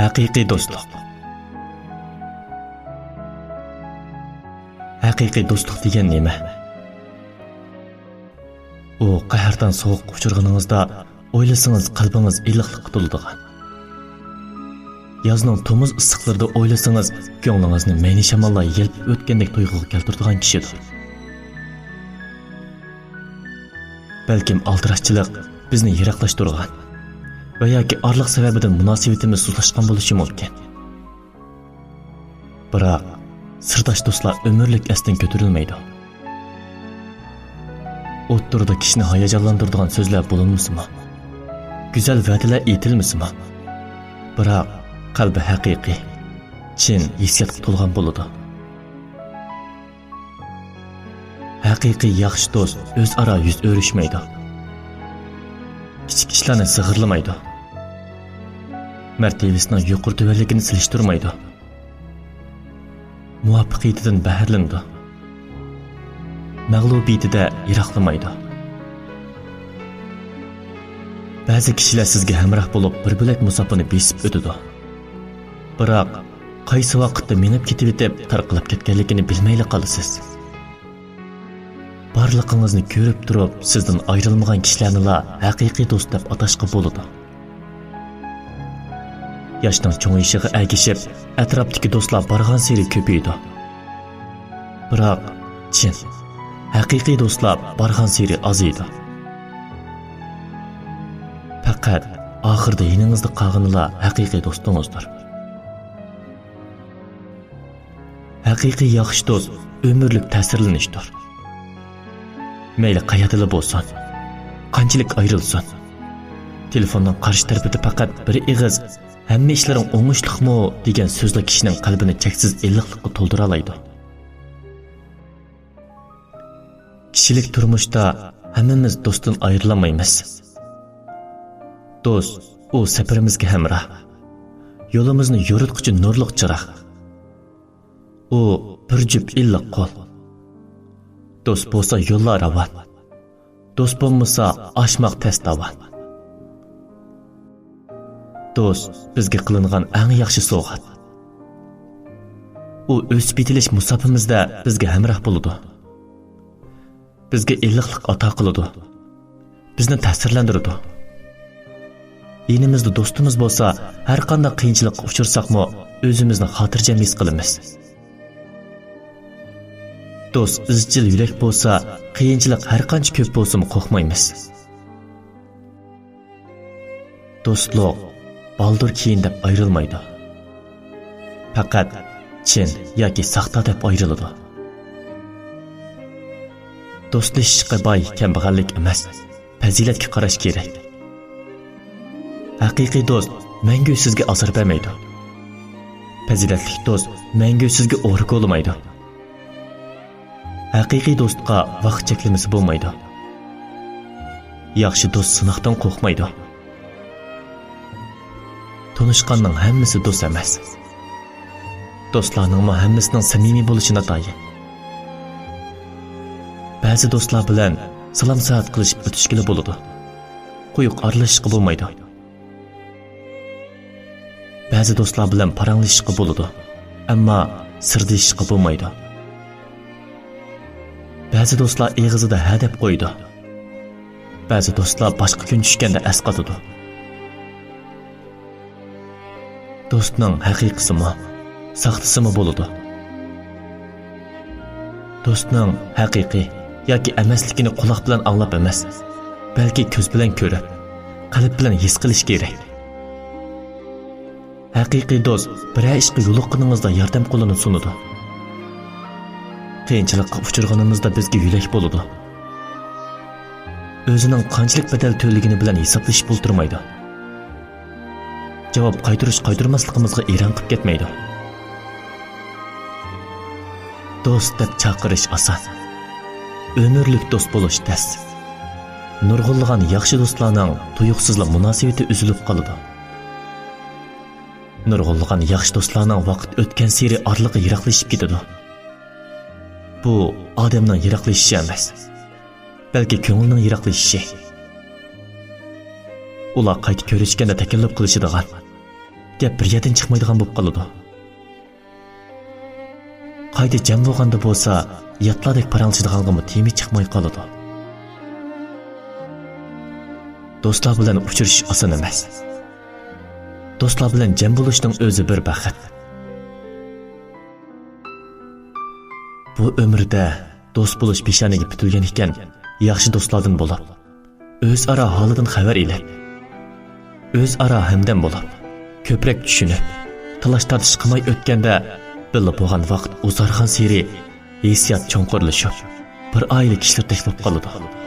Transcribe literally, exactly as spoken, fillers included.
ھەقىقىي دوستلۇق. ھەقىقىي دوستلۇق دېگەن نېمە؟ ئۇ قەھرىتان سوغۇققا ئۇچرىغىنىڭىزدا ئويلىسىڭىز قەلبىڭىز ئىللىقلىققا تولىدىغان. يازنىڭ تومۇز ئىسسىقلىرىدا ئويلىسىڭىز كۆڭلىڭىزنى مەينە شاماللار يېلىپ ئۆتكەندەك تۇيغۇغا كەلتۈرىدىغان كىشىدۇر. بەلكىم ئالدىراشچىلىق بىزنى يىراقلاشتۇرغان ۋە ياكى ئارىلىق سەۋەبىدىن مۇناسىۋىتىمىز سۇسلاشقان بولۇشى مۇمكىن. بىراق، سىرداش دوستلار ئۆمۈرلۈك ئەستىن كۆتۈرۈلمەيدۇ. ئوتتۇرىدا كىشىنى ھاياجانلاندۇرىدىغان سۆزلەر بولۇنمىسىمۇ، گۈزەل ۋەدىلەر ئېيتىلمىسىمۇ، بىراق، قەلبى ھەقىقىي، چىن ھېسسىياتقا تولغان بولىدۇ. ھەقىقىي ياخشى دوست ئۆزئارا يۈز ئۆرۈشمەيدۇ. كىچىك ئىشلارنى زىغىرلىمايدۇ. مەرتىۋىسىنىڭ يۇقىرى تۆۋەنلىكىنى سېلىشتۇرمايدۇ. مۇۋەپپەقىيىتىدىن بەھرىلىنىدۇ. مەغلۇبىيىتىدە يىراقلىمايدۇ. بەزى كىشىلەر سىزگە ھەمراھ بولۇپ، بىر بۆلەك مۇساپىنى بېسىپ ئۆتىدۇ. بىراق، قايسى ۋاقىتتا مېڭىپ كېتىۋېتىپ، تارقىلىپ كەتكەنلىكىنى بىلمەيلا قالىسىز. بارلىقىڭىزنى كۆرۈپ تۇرۇپ، سىزدىن ئايرىلمىغان كىشىلەرنىلا ھەقىقىي دوست دەپ ئاتاشقا بولىدۇ. ياشنىڭ چوڭىيىشىغا ئەگىشىپ، ئەتراپتىكى دوستلار بارغانسېرى كۆپىيىدۇ. بىراق، چىن، ھەقىقىي دوستلار بارغانسېرى ئازىيىدۇ. پەقەت ئاخىرىدا يېنىڭىزدا قالغىنىلا ھەقىقىي دوستىڭىزدۇر. ھەقىقىي ياخشى دوست ئۆمۈرلۈك تەسىرلىنىشتۇر. مەيلى قەيەردىلا بولسۇن، قانچىلىك ئايرىلسۇن، تېلېفوننىڭ قارشى تەرىپىدە پەقەت بىر ئېغىز «ھەممە ئىشلىرىڭ ئوڭۇشلۇقمۇ؟» دېگەن سۆزلا كىشىنىڭ قەلبىنى چەكسىز ئىللىقلىققا تولدۇرالايدۇ. كىشىلىك تۇرمۇشتا ھەممىمىز دوستتىن ئايرىلالمايمىز. دوست، ئۇ سەپىرىمىزگە ھەمراھ. يولىمىزنى يورۇتقۇچى نۇرلۇق چىراغ. ئۇ بىر جۈپ ئىللىق قول. دوست بولسا يوللار راۋان. دوست بولمىسا ئاشماق تەس داۋان. دوست بىزگە قىلىنغان ئەڭ ياخشى سوۋغات. ئۇ ئۆسۈپ يېتىلىش مۇساپىمىزدە بىزگە ھەمراھ بولىدۇ. بىزگە ئىللىقلىق ئاتا قىلىدۇ. بىزنى تەسىرلەندۈرىدۇ. يېنىمىزدا دوستىمىز بولسا، ھەرقانداق قىيىنچىلىققا ئۇچرىساقمۇ، ئۆزىمىزنى خاتىرجەم ھېس قىلىمىز. دوست ئىزچىل يۈرەك بولسا، قىيىنچىلىق ھەرقانچە كۆپ بولسىمۇ قورقمايمىز. دوستلۇق بالدۇر كېيىن دەپ ئايرىلمايدۇ. پەقەت چىن ياكى ساختا دەپ ئايرىلىدۇ. دوستلىشىشقا باي كەمبەغەللىك ئەمەس، پەزىلەتكە قاراش كېرەك. ھەقىقىي دوست مەڭگۈ سىزگە ئازار بەرمەيدۇ. پەزىلەتلىك دوست مەڭگۈ سىزگە ئورا كولىمايدۇ. ھەقىقىي دوستقا ۋاقىت چەكلىمىسى بولمايدۇ. ياخشى دوست سىناقتىن قورقمايدۇ. تونۇشقاننىڭ ھەممىسى دوست ئەمەس. دوستلارنىڭمۇ ھەممىسىنىڭ سەمىمىي بولۇشى ناتايىن. بەزى دوستلار بىلەن سالام سائەت قىلىشىپ ئۆتۈشكىلى بولىدۇ. قويۇق ئارىلىشىشقا بولمايدۇ. بەزى دوستلار بىلەن پاراڭلىشىشقا بولىدۇ، ئەمما سىردىشىشقا بولمايدۇ. بەزى دوستلار ئېغىزىدا ھە دەپ قويىدۇ. بەزى دوستلار باشقا كۈن چۈشكەندە ئەسقاتىدۇ. دوستنىڭ ھەقىقىيسىمۇ، ساختىسىمۇ بولىدۇ. دوستنىڭ ھەقىقىي ياكى ئەمەسلىكىنى قۇلاق بىلەن ئاڭلاپ ئەمەس، بەلكى كۆز بىلەن كۆرۈپ، قەلب بىلەن ھېس قىلىش كېرەك. ھەقىقىي دوست بىرەر ئىشقا يولۇققىنىڭىزدا ياردەم قولىنى سۇنىدۇ. قىيىنچىلىققا ئۇچرىغىنىمىزدا بىزگە يۆلەك بولىدۇ. ئۆزىنىڭ قانچىلىك بەدەل تۆلىگىنى بىلەن ھېسابلىشىپ ئولتۇرمايدۇ. جاۋاب قايتۇرۇش قايتۇرماسلىقىمىزغا ئېرەن قىپ كەتمەيدۇ. دوست دەپ چاقىرىش ئاسان. ئۆمۈرلۈك دوست بولۇش تەس. نۇرغۇنلىغان ياخشى دوستلارنىڭ تۇيۇقسىزلا مۇناسىۋىتى ئۈزۈلۈپ قالىدۇ. نۇرغۇنلىغان ياخشى دوستلارنىڭ ۋاقىت ئۆتكەنسېرى ئارىلىقى يىراقلىشىپ كېتىدۇ. بۇ ئادەمنىڭ يىراقلىشىشى ئەمەس، بەلكى كۆڭۈلنىڭ يىراقلىشىشى. ئۇلار قايتا كۆرۈشكەندە تەكەللۇپ قىلىشىدىغان، گەپ بىر يەردىن چىقمايدىغان بولۇپ قالىدۇ. قايتا جەم بولغاندا بولسا، ياتلاردەك پاراڭلىشىدىغانغىمۇ تېما چىقماي قالىدۇ. دوستلار بىلەن ئۇچرىشىش ئاسان ئەمەس. دوستلار بىلەن جەم بولۇشنىڭ ئۆزى بىر بەخت. بۇ ئۆمۈردە دوست بولۇش پېشانىگە پۈتۈلگەن ئىكەن، ياخشى دوستلاردىن بولۇپ، ئۆزئارا ھالىدىن خەۋەر ئېلىپ، ئۆزئارا ھەمدەم بولۇپ، كۆپرەك چۈشىنىپ، تالاش-تارتىش قىلماي ئۆتكەندە، بىللە بولغان ۋاقىت ئۇزارغانسېرى ھېسسىيات چوڭقۇرلىشىپ، بىر ئائىلە كىشىلىرىدەك بولۇپ قالىدۇ.